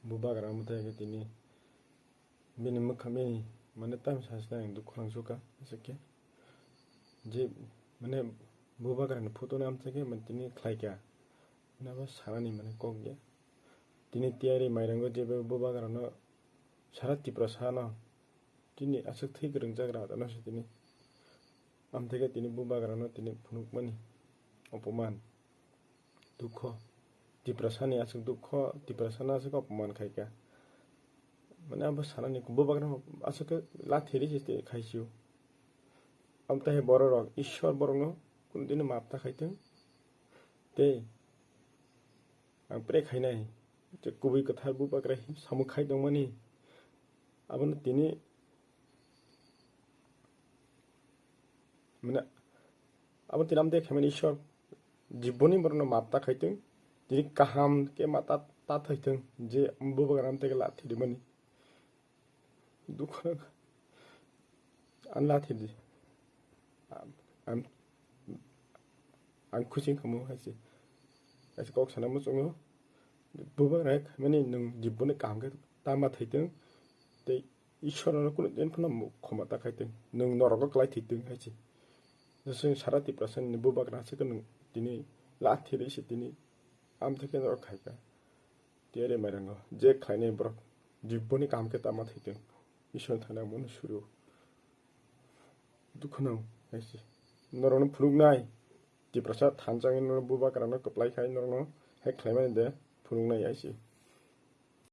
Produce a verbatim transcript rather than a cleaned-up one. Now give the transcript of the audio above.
Bubagra amtwi khe tini bini mwkhang bini mane tamo sasinai ang dukhu nang suka aswk khe je mane bubagrani photo no amtwi khe mane tini khlaikha. Mane abo sanani mane kok ya. Tini tiyari mairango jebe bubagrano sara Tiprasano tini aswk thwi kwrwngjagra no se tini amtwi khe tini bubagrano tini phunukmani opoman. Dukho. Tiprasani aswk dukho, Tiprasano aswk opoman khaikha. Mane abo sanani bubagrano aswk khe lathi risi khaisio. Amtwi hai bororok Ishwar borokno kunudino map ta khaitwng. Tei ang pray khainai je kubui kwthar bubagra samung khai tongmani. Abono tini mane abo tini amtwi khaimani Ishwar jiboni borokno map ta khaitwng, tini kaham khe ma ta, ta thaitwng je bubagra amtwi khe lathi rimani. Dukhu nang ang lathi di. Am, am, ang khuching khamu hai se. Hai se kok sana muchungo. Bubagra khaimani nwng jiboni kaham khe tama thaitwng. Tei Ishwar no kunu din phano khoma ta khaitwng. Nwng norok o kwlai thwitwng hai se. Jesa sara Tiprasa ni bubagra se khe nwng tini lathi risi tini amtwi khe norok khaikha. Tiyari mairango je khlainai borok jiboni kaham khe tama thaitwng. Ishwar thani ang bono suru. Dukhu nang hai se. Norokno phunuknai. Tiprasa thansa wngwi norok bubagrano kwplai khai norokno hai khlaimani de phunuknai hai se.